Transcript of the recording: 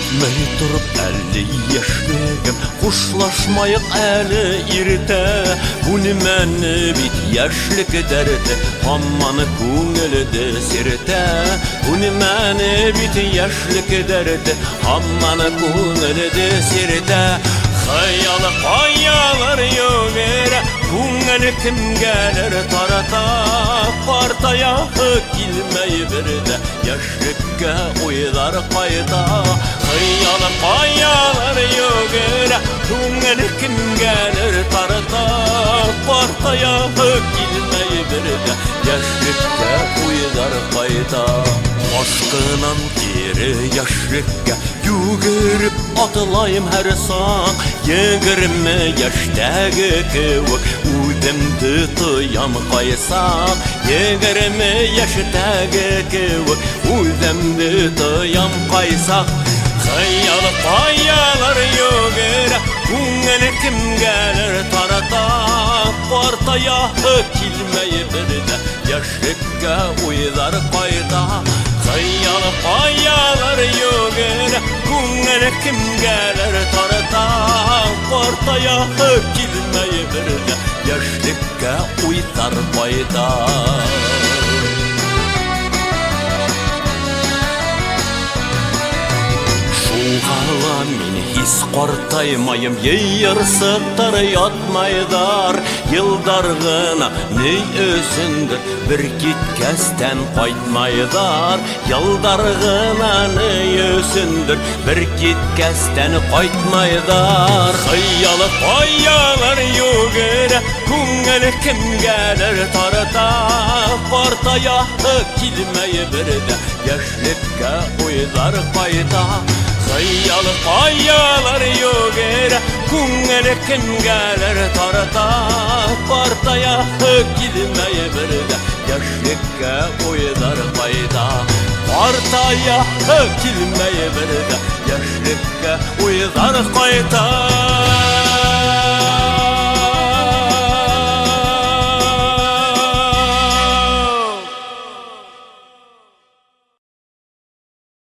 Бөтмәй тороп әле йәшлегем, хушлашмайыҡ әле иртә. Һүнмәне бит йәшлек дәрте, һаман күңелде сиртә. Һүнмәне бит йәшлек дәрте, һаман күңелде сиртә. Хыял ҡаялар йүгерә, күңел кемгәлер тарата. Ҡартаяһы килмәй бер ҙә, йәшлеккә уйҙар ҡайта. Хыял ҡаялар йүгерә, күңел кемгәлер тарата. Ҡартаяһы килмәй бер ҙә, йәшлеккә уйҙар ҡайта. Ашҡынам кире йәшлеккә, йүгереп атлайым һәр саҡ. 20 йәштәге кеүек үҙемде тоям ҡайсаҡ. 20 йәштәге кеүек үҙемде тоям ҡайсаҡ. Хыял ҡаялар йүгерә, күңел кемгәлер тарата. Ҡартаяһы килмәй бер ҙә, йәшлеккә уйҙар ҡайта. Хыял ҡаялар йүгерә, күңел кемгәлер тарата. Ҡартаяһы килмәй бер ҙә, йәшлеккә уйҙар ҡайта. Шуға ла мин һис ҡартаймайым, йыйырсыҡтар ятмайҙар. Йылдар ғына ни өсөндөр бер киткәстән ҡайтмайҙар. Йылдар ғына ни өсөндөр бер киткәстән ҡайтмайҙар. Хыял ҡаялар йүгерә, күңел кемгәлер тарата. Ҡартаяһы килмәй бер ҙә, йәшлеккә уйҙар ҡайта. Хыял ҡаялар йүгерә, күңел кемгәлер тарата. Ҡартаяһы килмәй бер ҙә, йәшлеккә уйҙар ҡайта. Ҡартаяһы килмәй бер ҙә, йәшлеккә уйҙар ҡайта.